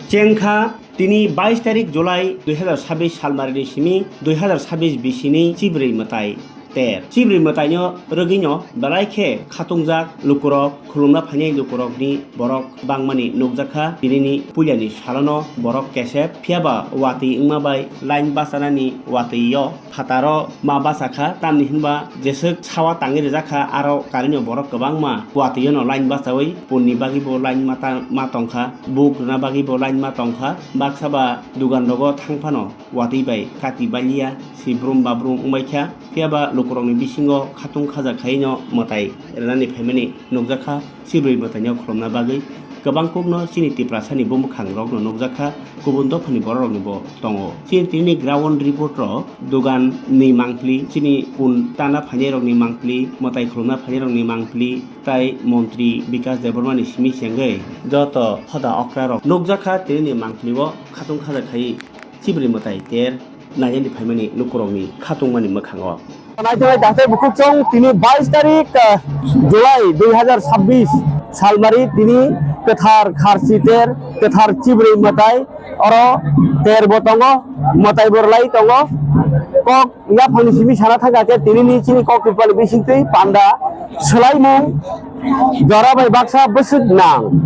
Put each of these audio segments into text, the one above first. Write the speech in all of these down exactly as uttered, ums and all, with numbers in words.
Chengkha tini bais tarik July dui hazar sabbish salmarini simi dui hazar sabbish bisini chibrwi mwtai ter. Chibrwi mwtaino rwgwino belai khe khatungjak lukurok, khulumna phainai lukurokni borok bangmani nukjakha. Tinini puilani salono borok kesep, phiyaba watwi wngma bai line bachanani watwio phataro ma bachakha, tamni hinba jeswk sawa tangwi rwjakha, aro karino borok kwbangma watwiono line bachawi punni bagwibo line ma ta-, ma tongkha, buk rwna bagwibo line ma tongkha, baksa ba dugan rogo thangphano watwi bai kati balia, sibrum babrum wngbaikha, phiyaba lukurokni bisingo khatung khaja khaino mwtai rwnani phaimani nukjakha. Chibrwi mwtaino khulumna bagwi kwbang kokno chini Tiprasani bumwkhangrokno nukjakha, kubun dophani bororoknibo tongo. Chini tini ground report rok dugan ni mangpli, chini pun tana phainairokni mangpli, mwtai khulumna phainairokni mangpli, tai montri Bikas Debbarmani simi chengwi joto hoda okrarok nukjakha, tini mangplio khatung khaja khai chibrwi mwtai ter nainani phaimani lukurokni khatungmani mwkhango. Naitugwi dakhtai bukhuk chwng tini bais tarik, ah, July dui hazar sabbish salmari tini kwthar kharsi ter, kwthar chibrwi mwtai oro ter bo tongo, mwtai bo rwlai tongo. Kok yaphangni simi sana thangkha khe tinini chini kok Tripurani bisingtwi panda swlaimung jora bai baksa bwswk nang.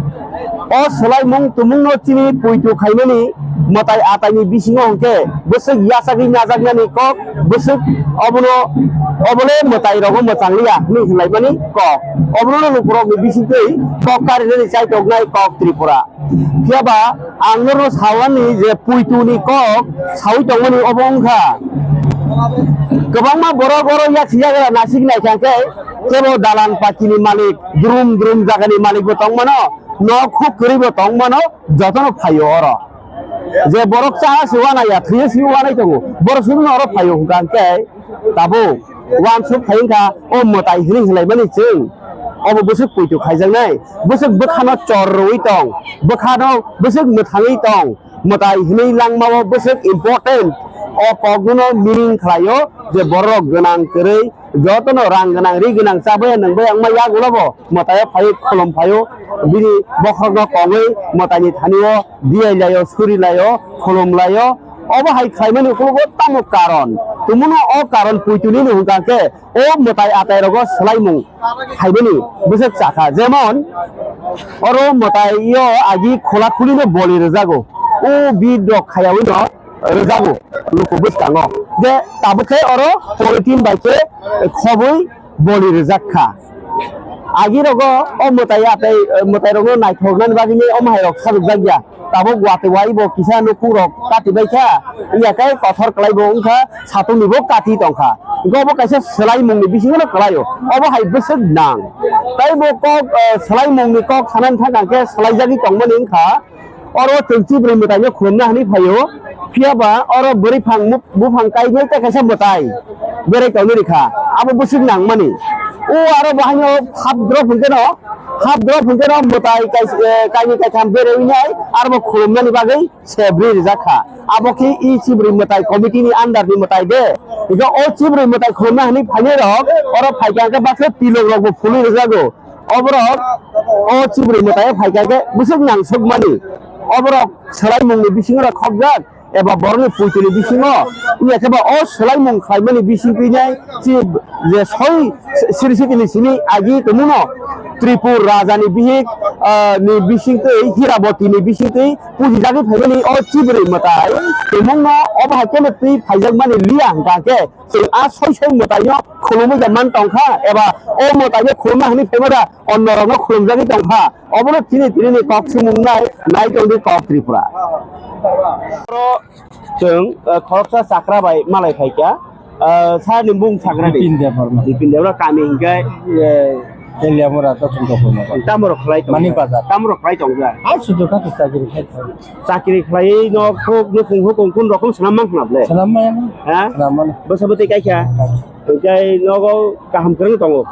O swlaimung tumungno chini puitu khaimani mwtai ataini bisingo hwnkhe bwswk yachagwi najaknani kok, bwswk obono, obole mwtai rogo mwchang liya hwnwi hwnlaimani kok. Obono lukurokni bisingtwi kok karinani chaitoknai kok Tripura. Phiyaba ang norno sawani je puituni kok sawi tongmani obo wngkha. Kwbangma borok oro yaksi yagra nasik naikha khe kebo dalan pakini malik, drum drum jagani malik bo tongmano, nok huk kwrwi bo tongmano, jotono phaio oro. Je borok cha se wanaya, thwi se wanai tongo, borok sudunu oro phaio hwnkha khe tabuk wansuk phai wngkha o mwtai hwnwi hwnlaimani chwng. Obo bwswk puitu khaijaknai, bwswk bwkhano chor rwui tong, bwkhano bwswk mwthangwi tong, mwtai hwnwi langmao bwswk important. O kokno meaning khlaio je borok gwnang kwrwi jotono rang gwnang, ri gwnang, chabaya nwngbaya wngma yagulobo mwtaio phaiwi khulum phaio, bini bokhorokno kongwi mwtaini thanio diyai laio, suri laio, khulum laio. Obo hai khlaimani ukologo tamo karon? Tumungno o karon puitunino hwnkha khe o mwtai atai rogo swlaimung khaimani bwswk chakha. Jemon oro mwtaio agi khula khulino boli rwjago, o bid rok khayawino rwjago luku bwskango. Je tabuk khe oro polythene bai khe khobwi boli rwjak kha. Agi rogo o mwtai atai, mwtai rogo naithoknani bagwi omo hai rok sajokjak ya. Tabuk watwi wai bo kisa nukhung rok kati bai kha, iya khe kothor kwlai bo wngkha, satung ni bo kati tongkha. Hwnkhe obo kaisa swlaimung ni bisingo no kwlaio, obo hai bwswk nang. Tai bo kok, eh, swlaimung ni kok sanani thang khe swlaijagwi tongmani wngkha. Oro chwng chibrwi mwtaino khulumna hwnwi phaio, phiyaba oro bwrwi phang mu-, buphang kainai tei kaisa mwtai berai tongwi rwkha, abo bwswk nangmani. O aro bo haino half drop hwnkhe no, half drop hwnkhe no mwtai kais-, eh, kainwi kaitham berai wngnai, aro bo khulumnani bagwi se bwrwi rijak kha. Abo khe i chibrwi mwtai committee ni under ni mwtai de. Hwnkhe o chibrwi mwtai khulumna hwnwi phainai rok oro phaikha hwnkhe baksa pilok rok bo phulwi rijago. Oborok o chibrwi mwtai phaikha khe bwswk nangsukmani. Oborok swlaimungni bisingo rok khokjak eba borokni puituni bisingo wngya khe ba o swlaimung khlaimani bising twi nai chi je soi siri sitini simi agi tongmano Tripur Raja ni bihik, ah, ni bising twi Hiraboti ni bising twi pujijagwi phaimani o chibrwi mwtai tongmungno obo hai kheno twi phaijakmani liya hwnkha khe chwng a soi soi mwtaino khulumwi da man tongkha eba o mwtaino khulumna hwnwi phaima da onno rokno khulumjagwi tongkha. Obono tini tini ni kok sumung nai, nai tongdi kok Tripura. Oro chwng, eh, khoroksa chakra bai malai phaikha, eh, sa ni bung chakra di. Bipin Debbarma. Bipin Debbarma kami hingkai, eh, Teliamura to Chungkapurma. Tamoro khlai tong. Manik Bazar. Tamoro khlai tong ja. Ai sudu ka chakri khai. Chakri khlai no khok no kung khok kung kun rokom sanam mang khna ble. Sanam mang. Ha? Sanam mang. Bwsa bwtwi kaikha. Hingkai nogo kaham kwrwng tongo.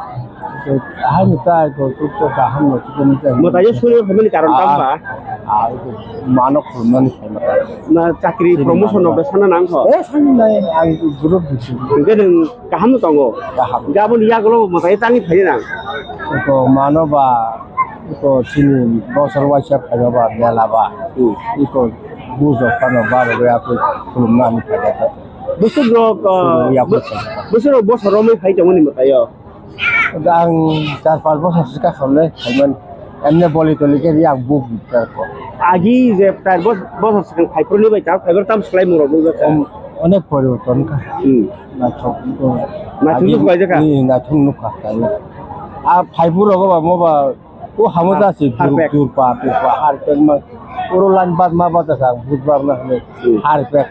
Hai ni tai ko, ko, ko kaham no, ko ni tai. Mwtai o suri phaimani karon tamo ba? Ah, ko mano khulmani sai mwtai. Na chakri promotion no sana nang kho. Eh, sani nai, ang group bisi. Hingke nwng kaham no tongo. Kaham. Gabon yagulo mwtai tangwi phai nang. Ko mano ba, Ko chini bosor waisa phaiba ba mela ba. Hmm. Iko bujo phano baro ya ko khulumna ani phaida ta. Bwswk rok, ah, Khulumya bw-, bwswk. Bwswk rok bosor romwi phai tongmani mwtaio. Ang char panch bosor swkang khamle phaiman. Emne boli toli khe yang buk buk ko. Agi je char bos-, bosor swkang phaiphuru ni bai ta phaibar tam swlai mung rok nukjakha. Om, onek poriborton kha. Hmm. Naithok nukha. Naithok nukha. Agi nukha, naithok nukha. A phaiphuru rogo ba mo ba O hamo da se Harpek. Durpa, durpa, harpek ma. Oro line bad ma bad sa, budbar na hane, Hmm. harpek.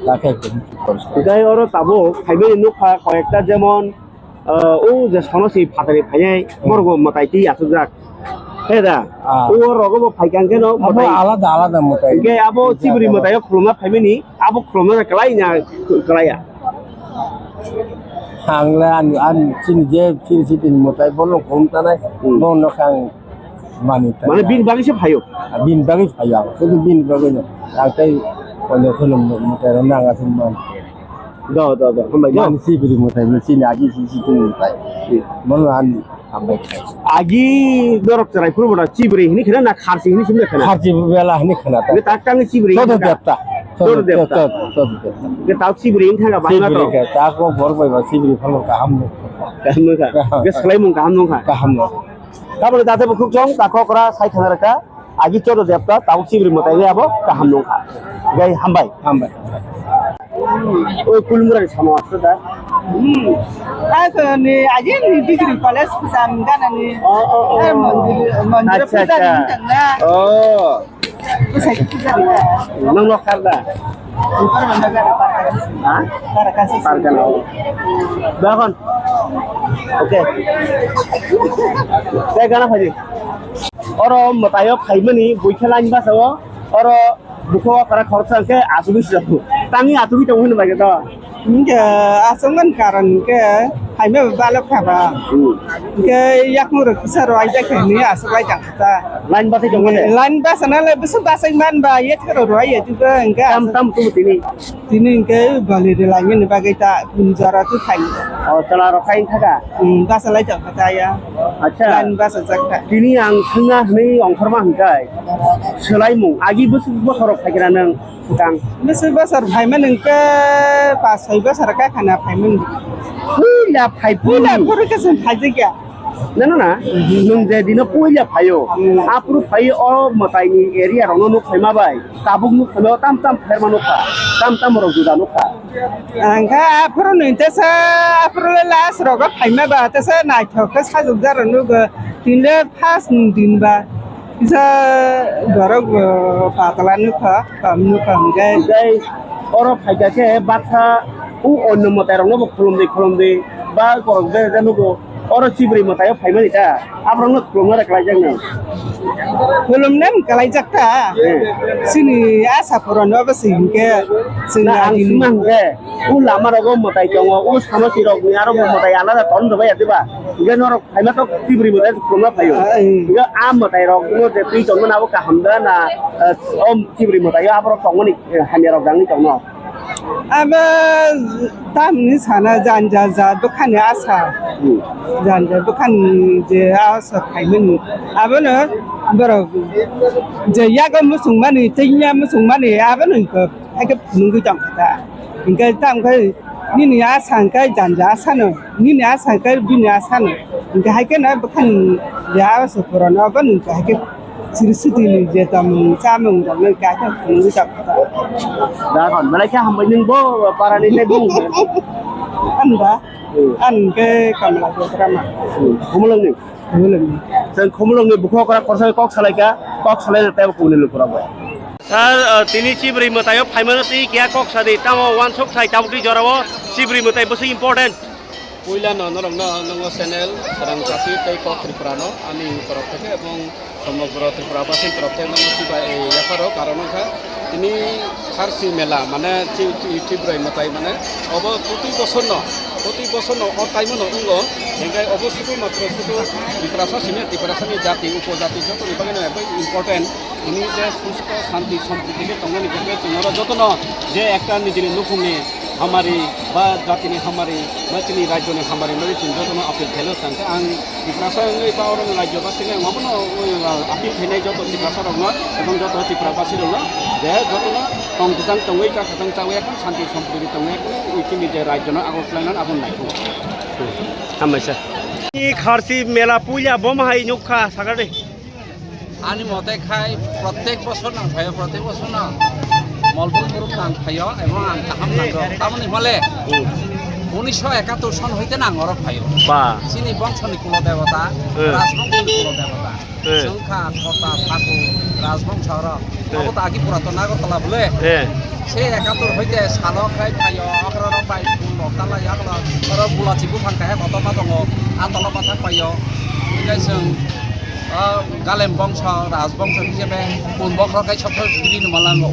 Dakhe ke. Gai oro tabuk, phaimani nukha, koyekta jemon, ah, o je sono si phatari phainai, Hmm. borgo mwtai twi asukjak. He da? Ah. O rogo bo phaikang khe no Abo mwtai. Alada, alada mwtai. Hingke abo Ijab chibri abo. Mwtai o khulumna phaimani, abo khulumna kwlai na kwlai ya? Ang le ani, ani chini je chini chini mwtai bono khum tanai, Hmm. bono khe ang mani tanai. Mane bini bagwi se phaio? Ah, bini bagwi phaio ang, khe bini bagwi no. Ang tei kono kono mwtai rok nang aswk man. Do, do, do, hambai do. Mani chibri mwtai, chini agi chini chini mwtai. Hmm. Bono ani Hambai khe. Agi norok chwrai phuru bono chibri hini khna na kharchi hini simna khna? Kharchi bela hini khna ta. Nge tak tang chibri Chodo hini khna? Debta. Chodo Debta. Chodo, Chodo Debta. Nge tak chibri hini khna bahai ma Chibri to? Khe ta ko bor bai ba chibri phano kaham no. Kaham no kha. Kaham. Nge swlai mung kaham no kha. Kaham no. Tabole date bukhuk chong ta khokra sai khna rwkha. Agi Chodo Debta tabuk chibri mwtai abo kaham no kha. Gai hambai. Hambai. Oi, Kulmurani samo aswk da? Hmm. Aswk ni, aji ni degree college kusam gana ni. Oh, oh, oh. Eh, mandir, mandir Acha, puja acha. Ni tang na. Oh. Puja ni tang na. Nang nok kar da? Parkana. Ha? Parkana. Parkana. Dohon. Okay. Saya gana phai. Oro mwtaio phaimani buikhe line basa o. Oro Bukho okra khoroksa hwnkhe asugwi sijak. Tangwi asugwi tongo hwnwi bai khe to. Hwnkhe aswkmani karon hwnkhe phaima bai balok kha ba. Hmm. Hwnkhe yakung rok kisa rwai jak khe hwnwi aswk lai tang kha ta. Line bachai tongo de? Line basa na le bwswk bachai man ba, yet khe rw rwai ya tu ba hwnkhe. Tam tam tu tini. Tini hwnkhe bali rw lai mani bagwi ta kun jora tu khai. O chwla rok khai thaka? Hmm, basa lai tong kha ta ya. Acha. Line basa jak kha. Tini ang thwngna hwnwi ongkhorma hwnkhe. Swlaimung, agi bwswk bosor rok phaikra nwng swkang? Bwswk bosor phaimani hwnkhe pas soi bosor kha khana phaimani. Puila phai Puila phuru. Phuru khe chwng phaijakya. Na, na, na. Mhm. Nwng je dino puila phaio, Hmm. aphuru phaio o mwtaini area rokno nuk phaima bai, tabuk nuk phaima tam tam pherma nuk kha, tam tam rok juda nuk kha. Ang kha aphuru nwi tesa, aphuru le last rogo phaima ba tesa naithok khe sajwk jaro nugo. Tini le first ni din ba kisa borok, uh, patala nukha, kam nukha hwnkhe. Tei oro phaikha khe baksa u onno mwtai rokno bo khulumdi khulumdi ba borok je je nugo. Oro chibri mwtaio phaimani ta, aborokno khulumna da khlaijakno. Khulumnani khlaijak ta. Hmm. Chini asa purano abo se hinkhe chwng Na ang adini. Sima hinkhe, u lama rogo mwtai tongo, u samosirokni aro bo mwtai alada ton rwbai ya diba? Hinkhe norok phaima tok chibri mwtai khulumna phaio. Ah, eh. Hinkhe a mwtai rokno je twi tongmani abo kaham da na, eh, o chibri mwtaio aborok tongmani, eh, hamya rok jangni tongno? Abo tamni sana janja ja bwkhani asa. Hmm. Janja bwkhani je asa khaimani. Abono borok je yago muchungmani, teiya muchungmani, abono hwnkhe haikhe phunugwi tongkha ta. Hwnkhe tamkhe nini asa hwnkhe janja asano, nini asa hwnkhe bini asano. Hwnkhe haikhe no bwkhani je asa purano, abono hwnkhe haikhe Siri sitini je tongmung chamung rokno kha khe phunugwi tong kha. Da kon, belai khe hambai nwng bo parani tei bung. Ani da? Hmm. Ani khe Kamla Jotrama. Hmm. Khumulwngni? Khumulwngni. Chwng Khumulwngni bukhuk okra khorsa kok salai kha, kok salai tei kuni lukurok bai. Sir, uh, tini chibri mwtaio phaimano twi kiya kok sadi, tamo wansuk thai tabukni jorao chibri mwtai bwswk important. Puila no norok no nongo channel Sarang Chati tei Kok Tripura no ani torok theke ebong somogro Tripura basi torok theke nongo chibai yapharo karon wngkha tini Kharsi mela mane chi-, chi-, chibroi mwtai mane obo proti bosor no, proti bosor no o time no wngo, hingke obo sudu matro sudu Tiprasa simi Tiprasa ni jati upojati joto ni bagwi no ekdom important tini je susto shanti sompriti khe tongnani khe chwng oro joto no je ekta nijini nukhung ni Hamari ba jatini hamari ba chini rajyoni hamari bagwi chwng jotono appeal khaio, tangkhe ang Tiprasa wngwi ba oro rajyobasini ang obono, uh, appeal khainai joto Tiprasarokno ebong joto Tiprabasirokno je jotono tong kwchang tongwi, cha kwchang chawi, ekdom shanti sompriti tongwi, ekdom chini je rajyono agor khlainani abono naikhu. Hambai sir. Ni kharsi mela puila bom hai nukha sakade. Ani mote khai protek bosor nang phaio, protek bosor nang Molbul group nang phaio, ebong ang kaham nango. Tamoni hole Hmm. unisho ekattor son hoite nang oro phaio. Ba. Chini bongsoni kulo debota, Hmm. rajbongsoni kulo debota. Hmm. Chwngkha Sota Thakur, rajbongso oro. Hmm. Obo to agi puraton Agartala bole. Hmm. Se ekattor hoite salo khai phaio, okra rok bai phul rok tala yaklo. Oro bulachi buphang kahe kotorma tongo, a tola pathak phaio. Hingke chwng O Galem bongso, Raj bongso hisabe pun bokhorok kai sob sob siri numa lango.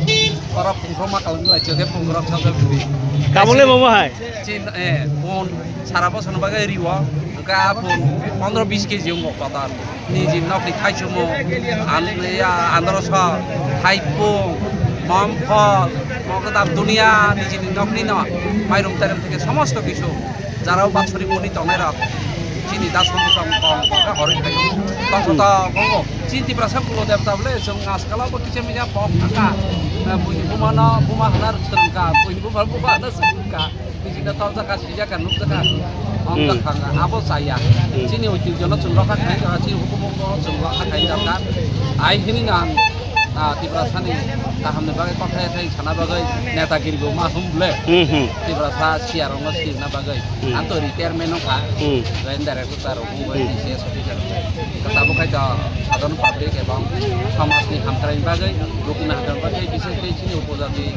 Oro pungkhorok ma kalangni lai chwkhe pungkhorok sob sob siri. Tabole bobo hai? Chin, eh, pun sara bosoni bagwi riwo. Hwnkhe a pun pondro bis kg wngo kotor. Niji nokni thaichumo, an-, ya, androso, thaipung, momphol, mogodam dunia nijini nokni no mairum tairum theke somosto kisu. Jara o baksori muni tongnai rok chini da sombuchang kong kong khe horoi phaio. Tongthotok tongo. Chini Tiprasa kulo debta bole chwng ajkal o bo kisa misa pok thangkha. Eh, buini buma no buma hwnna swrwngkha, buini buma no buma hwnna swrwngkha. Nijino tongjakha, sijakha, nukjakha. Ongkha Hmm. thangkha, abo chaya. Hmm. Chini oitibjo no chwng rokha khainai jora, chini hukumu no chwng rokha khainai jora. Ai hini no ang, ah, Tiprasa ni kaham ni bagwi, kothai thai sana bagwi, netagiri bo ma hum bole. Hmm, hmm. Tiprasa siyarokno sirna bagwi. Hmm. Ang to retirement wngkha. Hmm. Joint director sir wngwi Hmm. D C S officer wngwi. Tabuk khai to sadharon public ebong somaj ni hamkrai bagwi, rukna hamkrai bagwi, bises khe chini upojati,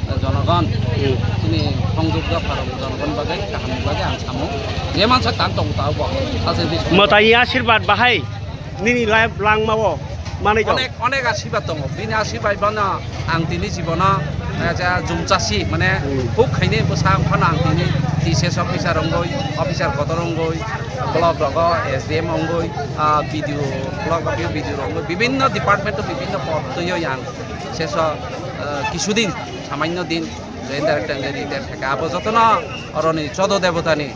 eh, jonogon, Hmm. chini songjukja pharok jonogon bagwi, kaham ni bagwi ang samo. Je mansa tang tongo tabuk. Sache dis- Mwtai ni asirwad bahai. Nini life langmao manwi tong. Onek, onek asirwad tongo. Bini asirwad bono ang tini jibono, eh, ja, jumchasi, mane, Hmm. huk khaini bwsa phano ang tini T C S officer wngwi, officer kotor wngwi, block rogo S D M wngwi, ah, B D O, block office B D O wngwi, bibinno department o bibinno pod twiwi ang seso, eh, kisudin, samanyo din, je director, je leader thaka. Abo jotono oroni chodo debotani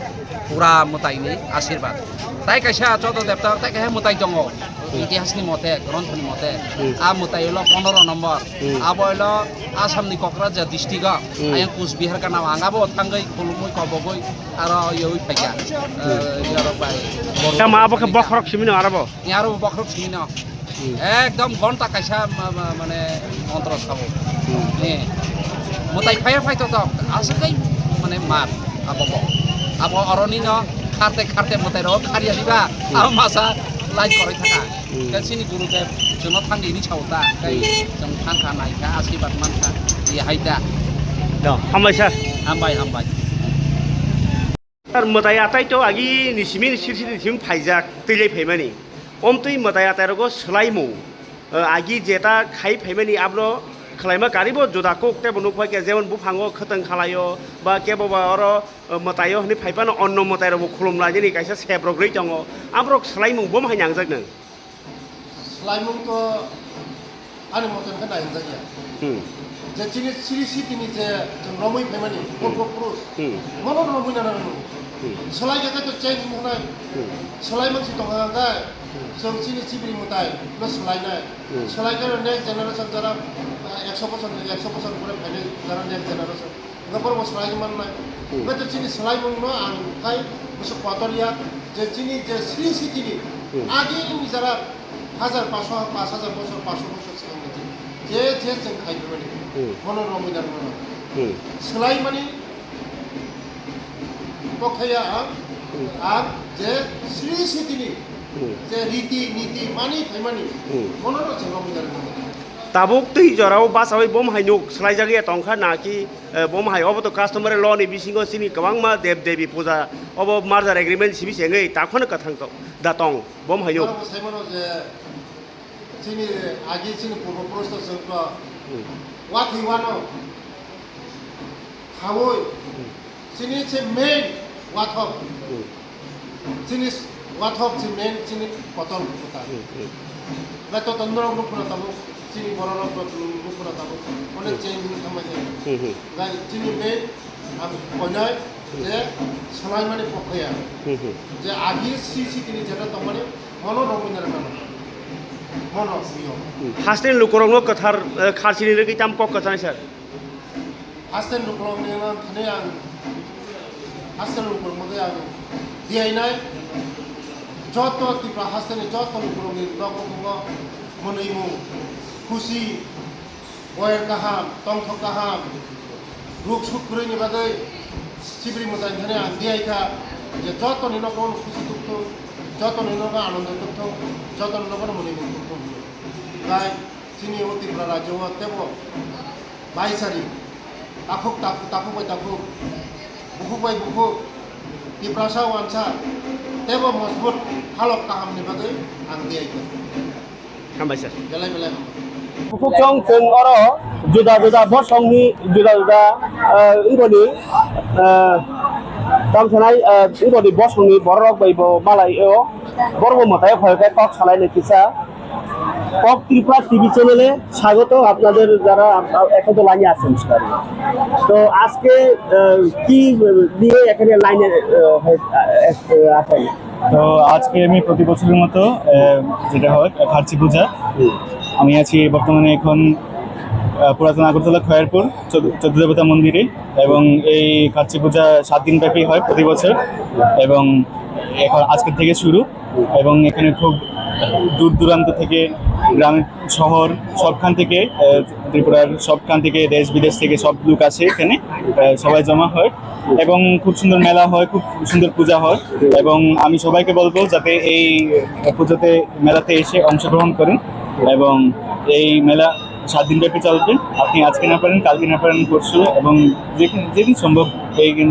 pura mwtaini asirwad. Tai kaisa chodo debta, tai kaisa mwtai tongo. Itihasni mote, gronthoni mote, Hmm. a mwtai ulo pondro nombor. Hmm. Abo ulo Assamni Kokrajhar district o, Hmm. ayang Kusbihar gana o, ang abo thangwi khulumwi kobogwi aro yawi phaikha. Hmm. Eh, yarok bai. Tamo abo khe bokhorok simi no aro bo? Ni aro bo bokhorok simi no. Hmm. Ekdom gonta kaisa ma-, ma-, mane montro sabo. Hmm. Eh. Mwtai phaiya phai to to. Aswk mane mar abo bo. Abo oroni no kharte kharte mwtai rok khariya diba. Hmm. Abo masa line koroi thaka. Hmm. Khe chini Gurudev chwngno thangdi hinwi sao ta. Khe Hmm. chwng thangkha naikha asirwad mankha. Ye hai da. Do, hambai sir. Hambai, hambai. Sir, mwtai atai to agi ni simi ni sir sir ni simi phaijak, twi lai phaimani. Omtwi mwtai atai rogo swlaimung. Eh, agi jeta khai phaimani abro khwlaima karibo juda kok tebo nukphai khe, jemon buphango khwtwng khwlaio ba kebo ba oro, eh, mwtaio hwnwi phai phano onno mwtai rokbo khulum lainani kaisa sep rok rwi tongo. Aborok swlaimung bomo hai nangjak nang? Swlaimung to ani mote khe naingjak ya. Hmm. Je chini Sri Siti ni je chwng romwi phaimani, Hmm. purbo purush, Hmm. mono romwi nana nang. Hmm. Swlai khe to change wngnai. Hmm. Swlai mangsi tongkha khe, Hmm. chwng chini chibri mwtai no swlainai. Hmm. Swlai khe next generation jara, ah, ekso bosor, ekso bosor pore phainai jara next generation. Hwnkhe borokbo swlaiwi mannai. Hmm. Hwnkhe to chini swlaimungno ang khai bwswk kotor ya, je chini je Sri Sitini Hmm. agini jara hajar paso, pash hajar bosor, paso bosor swkang ni je, je, je chwng khai phaimani, Hmm. bono romwi narwknano Hmm. swlaimani kokhaya ang, Hmm. ang je Sri Sitini Hmm. je riti niti mani phaimani Hmm. bono no chwng romwi narwknano. Tabuk twi jorao bachaui bom hai nuk swlaijak ya tongkha naki? Eh, bom hai obo to customary law ni bisingo chini kwbangma dev devi puja obo merger agreement simi se wngwi takhwno kwthang to-, da tong bom hai nuk. Norok bo sai mano je chini agi chini purbo purush to chwng to Hmm. wathwi wano khaui Hmm. chini se main wathok. Hmm. Chini wathok si main chini kotor kuta. Hmm, hmm. Bai to tondorok nuk khuna tabuk, chini bororok nuk khuna tabuk. Onek Hmm. change wngwi thangmani. Hmm, hmm. Bai chini main Ang koinai je salaimani kok kaya. Hmm, hmm. Je agi si si tini jeta tongmani mono romwi nara kama. Mono miyo. Hmm. Hasteni lukurokno kwthar, eh, kharchini rwgwi tam kok kwchanai sir. Hasteni lukurokni thani ang, hasteni lukurokno ang diyainai. Joto Tripura hasteni joto lukurokni nok bukhungo mwnwimung, khusi, Boyer kaham, tongthok kaham, ruk suk kwrwini bagwi sibri mwtai thani ang diyaikha je jotoni nogo khusi tukthung, jotoni nogo anondo tukthung, jotoni nogo mwnwi tukthung hwnwi. Tei chini o Tripura rajyo o tebo baisari takhuk takhuk, takhuk bai takhuk, bukhuk bai bukhuk, Tiprasa wansa tebo mojbut halok kahamni bagwi ang diyaikha. Hambai sir. Belai belai hambai. Bukhuk chwng chwng oro juda juda bosongni juda juda, eh, wngoni, eh, tamo sanai, eh, wngoni bosongni bororok bai bo malai o. Borok bo mwtai phai khe kok salai nai kisa. Kok Tripura T V channel-এ স্বাগত আপনাদের যারা up-, up-, এখন তো লাইনে আছেন সেখানে। তো আজকে, আহ, কি নিয়ে এখানে লাইনে, আহ, হয়ে, আহ, আছেন? তো আজকে আমি প্রতি বছরের মতো, আহ, যেটা হয়, খার্চি পূজা। হুম। আমি আছি বর্তমানে এখন, আহ, পুরাতন আগরতলা খয়েরপুর চোদ্দ, চোদ্দ দেবতা মন্দিরে, এবং এই খার্চি পূজা সাত দিন ব্যাপী হয় প্রতি বছর, এবং এখন আজকের থেকে শুরু, এবং এখানে খুব দূর দূরান্ত থেকে, গ্রামের শহর সবখান থেকে, আহ, ত্রিপুরার সবখান থেকে, দেশ বিদেশ থেকে সব লোক আসে এখানে, আহ, সবাই জমা হয়। এবং খুব সুন্দর মেলা হয়, খুব সুন্দর পূজা হয়। এবং আমি সবাইকে বলবো যাতে এই পুজোতে, মেলাতে এসে অংশগ্রহণ করেন। এবং এই মেলা সাত দিন ব্যাপী চলবে। আপনি আজকে না পারেন, কালকে না পারেন, পরশু, এবং যেদিন, যেদিন সম্ভব এই দিন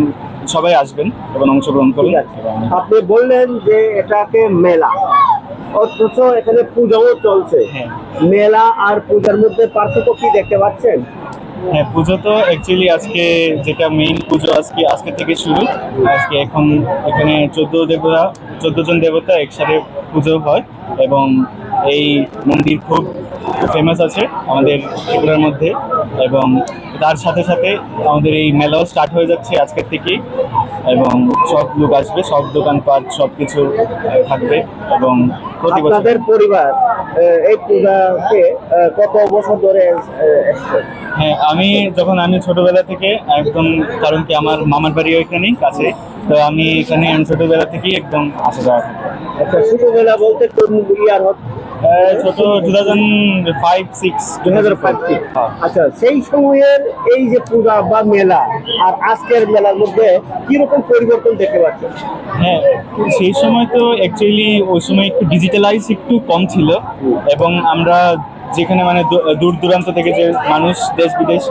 সবাই আসবেন এবং অংশগ্রহণ করুন। ঠিক আছে। এবং আপনি বললেন যে এটাকে মেলা, অথচ এখানে পূজাও চলছে। হ্যাঁ। মেলা আর পূজার মধ্যে পার্থক্য কি দেখতে পাচ্ছেন? হ্যাঁ, পুজো তো actually আজকে যেটা মেইন পুজো আজকে, আজকে থেকে শুরু। আজকে এখন এখানে চোদ্দ দেবতা, চোদ্দ জন দেবতা একসাথে পুজো হয়, এবং এই মন্দির খুব ফেমাস আছে আমাদের ত্রিপুরার মধ্যে, এবং তার সাথে সাথে আমাদের এই মেলাও স্টার্ট হয়ে যাচ্ছে আজকের থেকে, এবং সব লোক আসবে, সব দোকানপাট সব কিছু থাকবে, এবং প্রতি বছর আপনাদের পরিবার, আহ, এই পূজাতে, আহ, কত বছর ধরে, আহ, এসছে? হ্যাঁ, আমি যখন, আমি ছোটবেলা থেকে একদম, কারণ কি আমার মামার বাড়ি ওইখানেই কাছে, তো আমি এখানে, আমি ছোটবেলা থেকেই একদম আসা যাওয়া থাকে। আচ্ছা, ছোটবেলা বলতে কোন ইয়ার হচ্ছে? আহ, ছোট টু থাউজেন্ড ফাইভ সিক্স। দুই হাজার পাঁচ। হ্যাঁ। আচ্ছা, সেই সময়ের এই যে পূজা বা মেলা আর আজকের মেলার মধ্যে কিরকম পরিবর্তন দেখতে পাচ্ছেন? হ্যাঁ, সেই সময় তো অ্যাকচুয়ালি ওই সময় একটু ডিজিটালাইজ একটু কম ছিল, এবং আমরা যেখানে মানে দূ-, দূর দূরান্ত থেকে যে মানুষ, দেশ বিদেশ,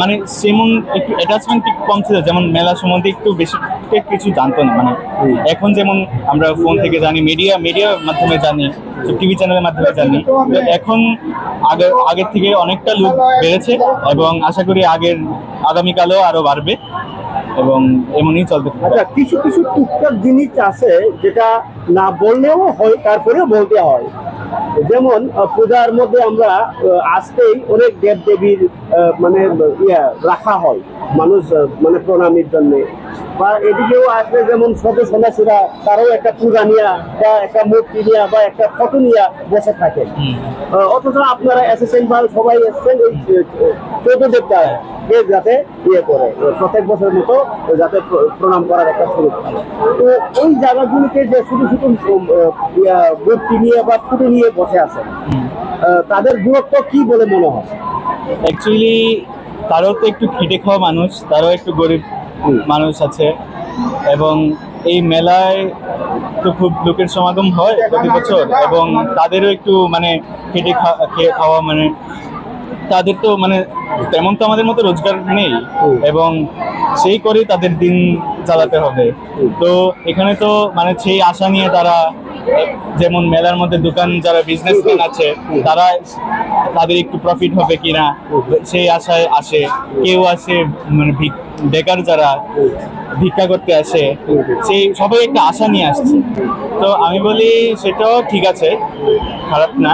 মানে তেমন একটু অ্যাটাচমেন্ট একটু কম ছিল, যেমন মেলা সম্বন্ধে একটু বেশি কিছু জানতো না। মানে হুম। এখন যেমন আমরা ফোন থেকে জানি, মিডিয়া, মিডিয়ার মাধ্যমে জানি, টিভি চ্যানেলের মাধ্যমে জানি, তো এখন আগে, আগের থেকে অনেকটা লোক বেড়েছে, এবং আশা করি আগের, আগামীকালেও আরো বাড়বে, এবং এমনই চলতে থাকবে। আচ্ছা, কিছু কিছু টুকটাক জিনিস আছে যেটা না বললেও হয়, তারপরেও বলতে হয়। যেমন, আহ, পূজার মধ্যে আমরা, আহ, আসতেই অনেক দেবদেবীর, আহ, মানে, ইয়া রাখা হয় মানুষ, আহ, মানে প্রণামীর জন্য। বা এদিকেও আসলে যেমন শত সন্ন্যাসীরা, তারাও একটা পূজা নিয়ে বা একটা মূর্তি নিয়ে বা একটা ফটো নিয়ে বসে থাকে। হুম। আহ, অথচ আপনারা এসেছেন বা সবাই এসেছেন এই, আহ, চৌদ্দ দেবতাকে যাতে ইয়ে করে, প্রত্যেক বছরের মতো যাতে প্র-, প্রণাম করার একটা সুযোগ পায়। তো ওই জায়গাগুলিতে যে শুধু শুধু, উম, আহ, ইয়া, মূর্তি নিয়ে বা ফটো নিয়ে বসে আছে, হুম। আহ, তাদের গুরুত্ব কি বলে মনে হয়? অ্যাকচুয়ালি তারাও তো একটু খেটে খাওয়া মানুষ, তারাও একটু গরিব হুম। মানুষ আছে, এবং এই মেলায় তো খুব লোকের সমাগম হয় প্রতি বছর, এবং তাদেরও একটু মানে খেটে খা-, খেয়ে খাওয়া, মানে তাদের তো মানে তেমন তো আমাদের মতো রোজগার নেই, হুম। এবং সেই করেই তাদের দিন চালাতে হবে। হুম। তো এখানে তো মানে সেই আশা নিয়ে তারা, যেমন মেলার মধ্যে দোকান, যারা বিজনেসম্যান আছে, হুম। তারা, তাদের একটু প্রফিট হবে কিনা, হুম। সেই আশায় আসে। কেউ আসে মানে ভিক-, বেকার যারা, হুম। ভিক্ষা করতে আসে, সেই সবাই একটা আশা নিয়ে আসছে। তো আমি বলি সেটাও ঠিক আছে, খারাপ না।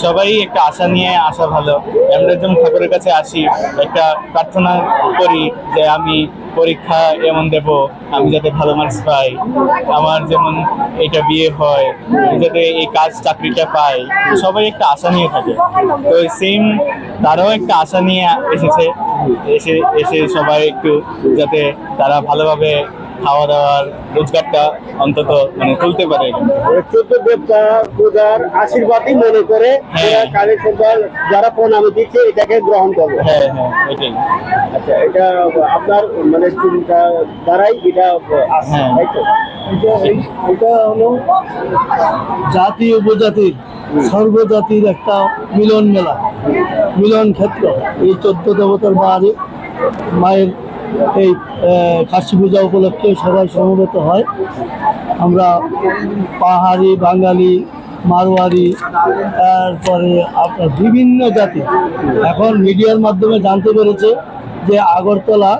সবাই একটা আশা নিয়ে আসা ভালো। আমরা যেমন ঠাকুরের কাছে আসি, একটা প্রার্থনা করি যে আমি পরীক্ষা এমন দেব, আমি যাতে ভালো মার্কস পাই, আমার যেমন এটা বিয়ে হয়, আমি যাতে এই কাজ চাকরিটা পাই। সবাই একটা আশা নিয়ে থাকে। তো সেম, তারাও একটা আশা নিয়ে এসেছে। এসে এসে সবাই একটু যাতে তারা ভালোভাবে খাওয়া দাওয়ার রোজগারটা অন্তত মানে তুলতে পারে। চোদ্দ দেবতা পূজার আশীর্বাদই মনে করে হ্যাঁ। এরা কালী সন্ধ্যা যারা প্রণামী দিচ্ছে এটাকে গ্রহণ করবে। হ্যাঁ, হ্যাঁ, এটাই। আচ্ছা, এটা আপনার মানে চিন্তা ধারাই এটা আছে, হ্যাঁ। তাই তো? এটা, এই, এটা হলো জাতি উপজাতির, হুম। সর্বজাতির একটা মিলন মেলা, মিলন ক্ষেত্র। এই চোদ্দ দেবতার বাড়ি, মায়ের এই, আহ, কার্তিক পূজা উপলক্ষে সবাই সমবেত হয়। আমরা পাহাড়ি, বাঙালি, মারোয়ারি, তারপরে আপনার বিভিন্ন জাতি। এখন মিডিয়ার মাধ্যমে জানতে পেরেছে যে আগরতলা,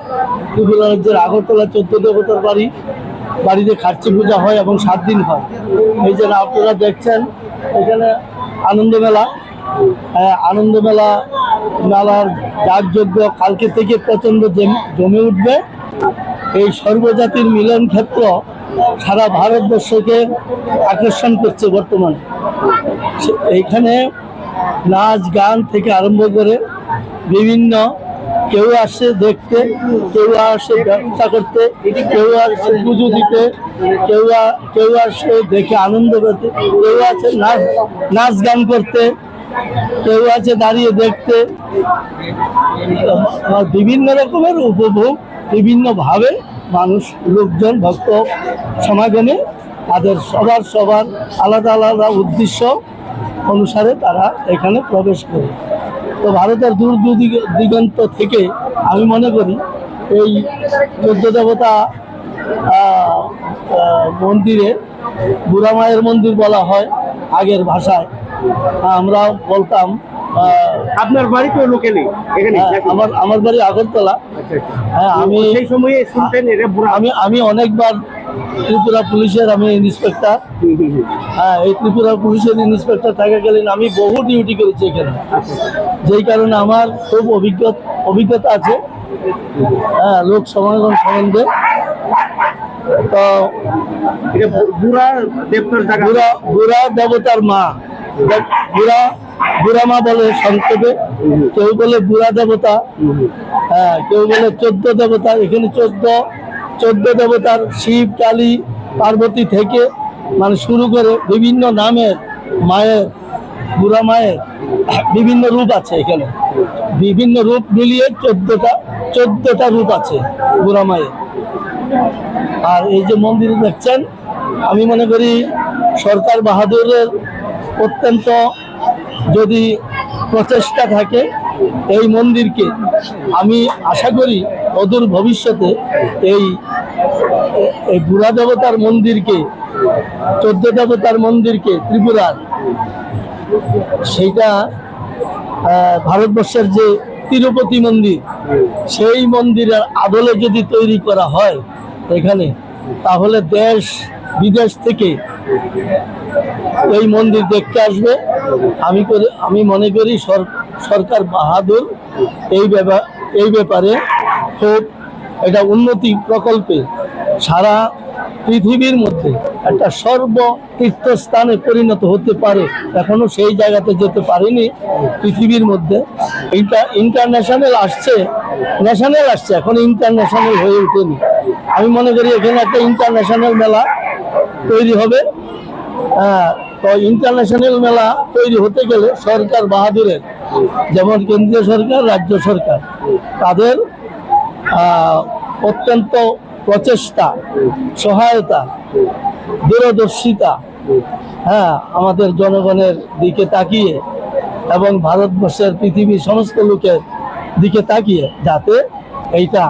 ত্রিপুরা রাজ্যের আগরতলা চোদ্দ দেবতার বাড়ি, বাড়িতে কার্তিক পূজা হয় এবং সাত দিন হয়। এই যে আপনারা দেখছেন এখানে আনন্দ মেলা, আহ, আনন্দ মেলা, মেলার যাগযজ্ঞ কালকে থেকে প্রচণ্ড জেম-, জমে উঠবে। এই সর্বজাতির মিলন ক্ষেত্র সারা ভারতবর্ষকে আকর্ষণ করছে বর্তমানে। সে-, এইখানে নাচ গান থেকে আরম্ভ করে বিভিন্ন, কেউ আসে দেখতে, কেউ আসে ব্যবসা করতে, কেউ আসে পুজো দিতে, কেউ আ-, কেউ আসে দেখে আনন্দ পেতে, কেউ আছে নাচ, নাচ গান করতে, কেউ আছে দাঁড়িয়ে দেখতে। আর বিভিন্ন রকমের উপভোগ, বিভিন্নভাবে মানুষ, লোকজন, ভক্ত সমাগমে তাদের সবার সবার আলাদা আলাদা উদ্দেশ্য অনুসারে তারা এখানে প্রবেশ করে। তো ভারতের দূর দূর দিগ-, দিগন্ত থেকে আমি মনে করি এই চোদ্দ দেবতা, আহ, আহ, মন্দিরে বুড়া মায়ের মন্দির বলা হয় আগের ভাষায়, আমরা বলতাম। আহ, আপনার বাড়ি তো লোকালি এখানে হ্যাঁ, নাকি? আমার, আমার বাড়ি আগরতলা। আচ্ছা, আচ্ছা। হ্যাঁ, তো আমি সেই সময়ে শুনতেন এটা বুড়া আমি, আমি অনেকবার ত্রিপুরা পুলিশের আমি ইন্সপেক্টর। হুম, হুম, হুম। হ্যাঁ, এই ত্রিপুরা পুলিশের ইন্সপেক্টর থাকাকালীন আমি বহু ডিউটি করেছি এখানে, আচ্ছা, আচ্ছা। যেই কারণে আমার খুব অভিজ্ঞ-, অভিজ্ঞতা আছে। হ্যাঁ, লোক সমাগম সম্বন্ধে। তো এটা বু-, বুড়া দেবতার জায়গা। বুড়া, বুড়া দেবতার মা, বুড়া, বুড়া মা বলে সংক্ষেপে, হুম। কেউ বলে বুড়া দেবতা, হুম। হ্যাঁ, কেউ বলে চোদ্দ দেবতা। এখানে চোদ্দ, চোদ্দ দেবতার শিব, কালী, পার্বতী থেকে মানে শুরু করে বিভিন্ন নামের মায়ের, বুড়া মায়ের বিভিন্ন রূপ আছে এখানে, বিভিন্ন রূপ মিলিয়ে চোদ্দটা, চোদ্দটা রূপ আছে বুড়া মায়ের। আর এই যে মন্দির দেখছেন, আমি মনে করি সরকার বাহাদুরের অত্যন্ত যদি প্রচেষ্টা থাকে, এই মন্দিরকে আমি আশা করি অদূর ভবিষ্যতে এই, এই বুড়া দেবতার মন্দিরকে, চোদ্দ দেবতার মন্দিরকে ত্রিপুরার, সেইটা, আহ, ভারতবর্ষের যে তিরুপতি মন্দির, সেই মন্দিরের আদলে যদি তৈরি করা হয় এখানে, তাহলে দেশ বিদেশ থেকে এই মন্দির দেখতে আসবে। আমি করি, আমি মনে করি সর-, সরকার বাহাদুর এই ব্যাপা-, এই ব্যাপারে খুব একটা উন্নতি প্রকল্পে সারা পৃথিবীর মধ্যে একটা সর্ব তীর্থস্থানে পরিণত হতে পারে। এখনো সেই জায়গাতে যেতে পারেনি পৃথিবীর মধ্যে। ইন্টার-, ইন্টারন্যাশনাল আসছে, ন্যাশনাল আসছে, এখন ইন্টারন্যাশনাল হয়ে ওঠেনি। আমি মনে করি এখানে একটা ইন্টারন্যাশনাল মেলা তৈরি হবে। হ্যাঁ, তো ইন্টারন্যাশনাল মেলা তৈরি হতে গেলে সরকার বাহাদুরের, যেমন কেন্দ্রীয় সরকার, রাজ্য সরকার, তাদের, আহ, অত্যন্ত প্রচেষ্টা, সহায়তা, দূরদর্শিতা, হ্যাঁ, আমাদের জনগণের দিকে তাকিয়ে এবং ভারতবর্ষের পৃথিবীর সমস্ত লোকের দিকে তাকিয়ে যাতে এইটা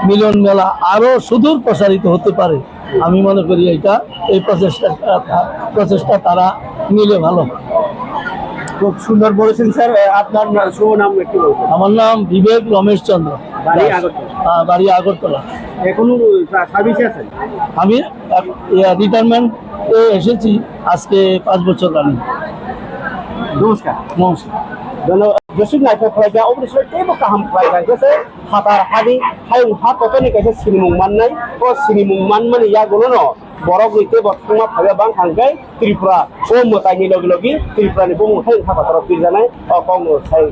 মিলন মেলা আরো সুদূর প্রসারিত হতে পারে, আমি মনে করি এটা, এই প্রচেষ্টা, প্রচেষ্টা তারা নিলে ভালো হয়। খুব সুন্দর বলেছেন স্যার। আপনার না-, শুভ নাম একটু বলবেন। আমার নাম বিবেক রমেশ চন্দ্র বাড়ি দাস। আগরতলা। আহ, বাড়ি আগরতলা। এখনো সা-, সার্ভিসে আছেন? আমি এক, ইয়া, রিটায়ারমেন্টে এসেছি আজকে পাঁচ বছর রানিং। নমস্কার। নমস্কার। Jono-, Joseph Naithok khlaijak, oboni salo teibo kaham khlaijak, jese phatar hani hayung ha kotorni kaisa sinimung mannai, o sinimung manmani yagulono borokni teibo thangma phaiba bangkha hwnkhe Tripura o mwtaini logi logi Tripurani bumung hayung ha kotorok pirjanai, o kokno sai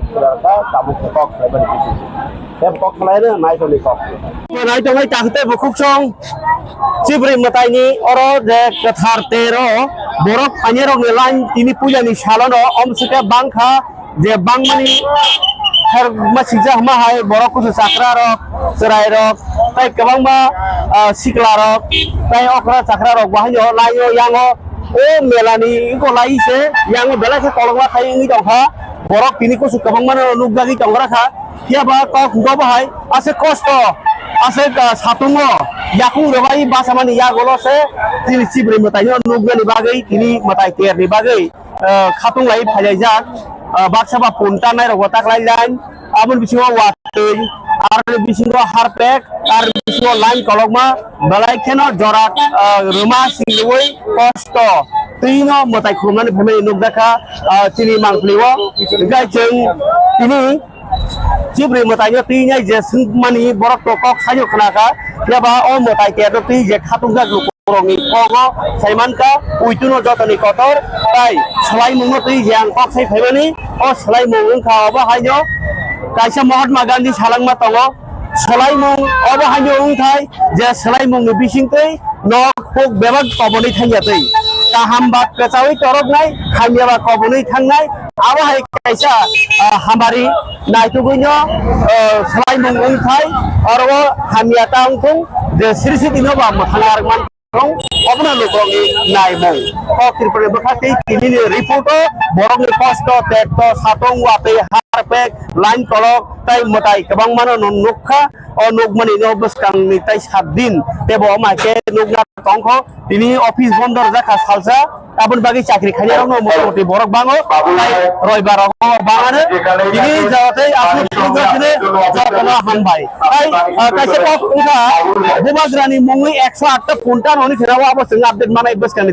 kha tabuk kok khlaibani bising. Tei kok khlaino Naithokni kok. Naithokni takhuk tei bukhuksong Chibri mwtaini oro je kwthar tero borok phainairokni line tini puilani salono omsike bangkha je bangmani her masijak ma hai borok kusu chakrarok, chwrairok, tei kwbangma, ah, siklarok, tei okra chakrarok bo haino line-o yango o melani eko lai se yango belai khe kolokma khai wngwi tongkha. Borok tini kusu kwbangmano nukjagwi tongkha. Phiya ba kok hwnkha bo hai aswk kosto, aswk, ah, satungo yakung rwbai bachamani yagulo se chini Chibri mwtaino nuknani bagwi, tini mwtai terni bagwi, ah, khatung lai phailaijak, ah, baksa ba punta nairok bo taklai line, aboni bisingo watwi, aroni bisingo harpek, aroni bisingo line kolokma, belai kheno jora, ah, rwma singwi kosto twino mwtai khulumnani phaimani nukjakha, ah, chini mangpili o. Hwnkhe chwng tini Chibri mwtaino twi nai je swngmani borok to kok saino khnakha, phiya ba o mwtai terno twi je khatungjak lukurokni kogo saimankha, uituno jotoni kotor, tai swlaimungno twi je ang kok sai phaimani, o swlaimung wngkha obo haino kaisa Mahatma Gandhi salangma tongo, swlaimung obo haino wngthai je swlaimungni bisingtwi nok huk bebak kobonwi thangya twi, kaham ba kwchaui toroknai, hamya ba kobonwi thangnai, abo hai kaisa, ah, hamari naitugwino, ah, swlaimung wngthai, oro o hamya ta wngthung, je siri sitino ba mwthang narwkman thung, obono lukurokni naimung. Kok Tripura ni bwkha tei tinini report o borokni kosto, tekto, satong, watwi, harpek, line kolok, tai mwtai kwbangmano nukha. O nukmani no bwskangni tai sat din tebo omo hai khe nukna tongkho. Tini office bondo rwjak kha salsa, aboni bagwi chakri khainai rokno motamoti borok bango, tai roibar rok bangano. Tini jawatei aswk nukjak sini jotono hambai. Tai, ah, kaisa kok wngkha Bubagrani mungwi ekso aat ta punta noni khena o abo chwng update manai bwskangni